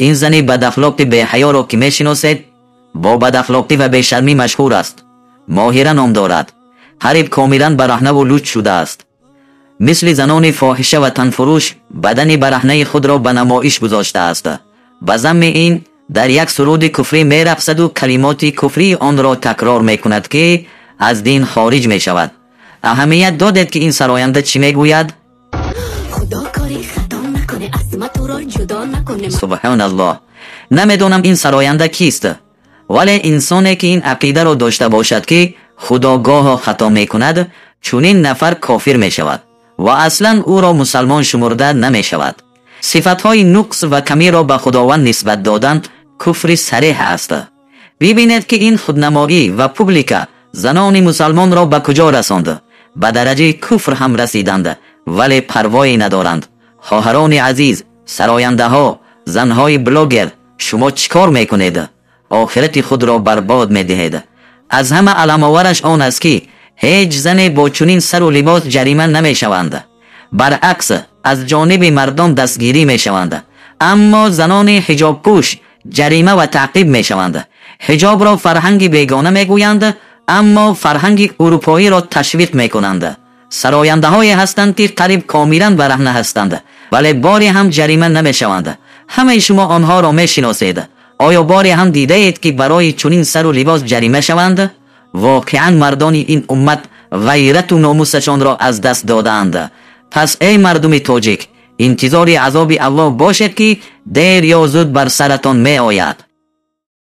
Ин зани бадахлоқи беҳаёро ки мешиносед, бо бадахлоқӣ ва бешармӣ машҳур аст. Моҳира ном дорад. Қариб комилан бараҳнаву луч шудааст. Мисли занони фоҳиша ва танфурӯш бадани бараҳнаи худро ба намоиш гузоштааст. Ба замми ин дар як суруди куфрӣ мерақсаду калимоти куфрии онро такрор мекунад, ки аз дин хориҷ мешавад. Аҳамият додед, ки ин сароянда чӣ мегӯяд? Худо кори хато накуне, аз ма туро ҷудо накуне. Субҳоналлоҳ! Намедонам, ин сароянда кист, вале инсоне ки ин ақидаро дошта бошад, ки Худо гоҳо хато мекунад, чунин нафар кофир мешавад ва аслан ӯро мусалмон шумурда намешавад. Сифатҳои нуқс ва камиро ба Худованд нисбат додан куфри сареҳ аст. Бибинед, ки ин худнамоӣ ва публика занони мусалмонро ба куҷо расонд. Ба дараҷаи куфр ҳам расиданд, вале парвое надоранд. Хоҳарони азиз, сарояндаҳо, занҳои блогер, шумо чӣ кор мекунед? Охирати худро барбод медиҳед. Аз ҳама аламовараш он аст, ки ҳеҷ зане бо чунин сару либос ҷарима намешаванд. Баръакс, аз ҷониби мардон дастгирӣ мешаванд. Аммо занони ҳиҷобпӯш ҷарима ва таъқиб мешаванд. Ҳиҷобро фарҳанги бегона мегӯянд, аммо фарҳанги урупоиро ташвиқ мекунанд. Сарояндаҳое ҳастанд, ки қариб комилан бараҳна ҳастанд, вале боре ҳам ҷарима намешаванд. Ҳамаи шумо онҳоро мешиносед. Оё боре ҳам дидаед, ки барои чунин сару либос ҷарима шаванд? Воқеан, мардони ин уммат ғайрату номусашонро аз даст додаанд. Пас, эй мардуми тоҷик, интизори азоби Аллоҳ бошед, ки дер ё зуд бар саратон меояд.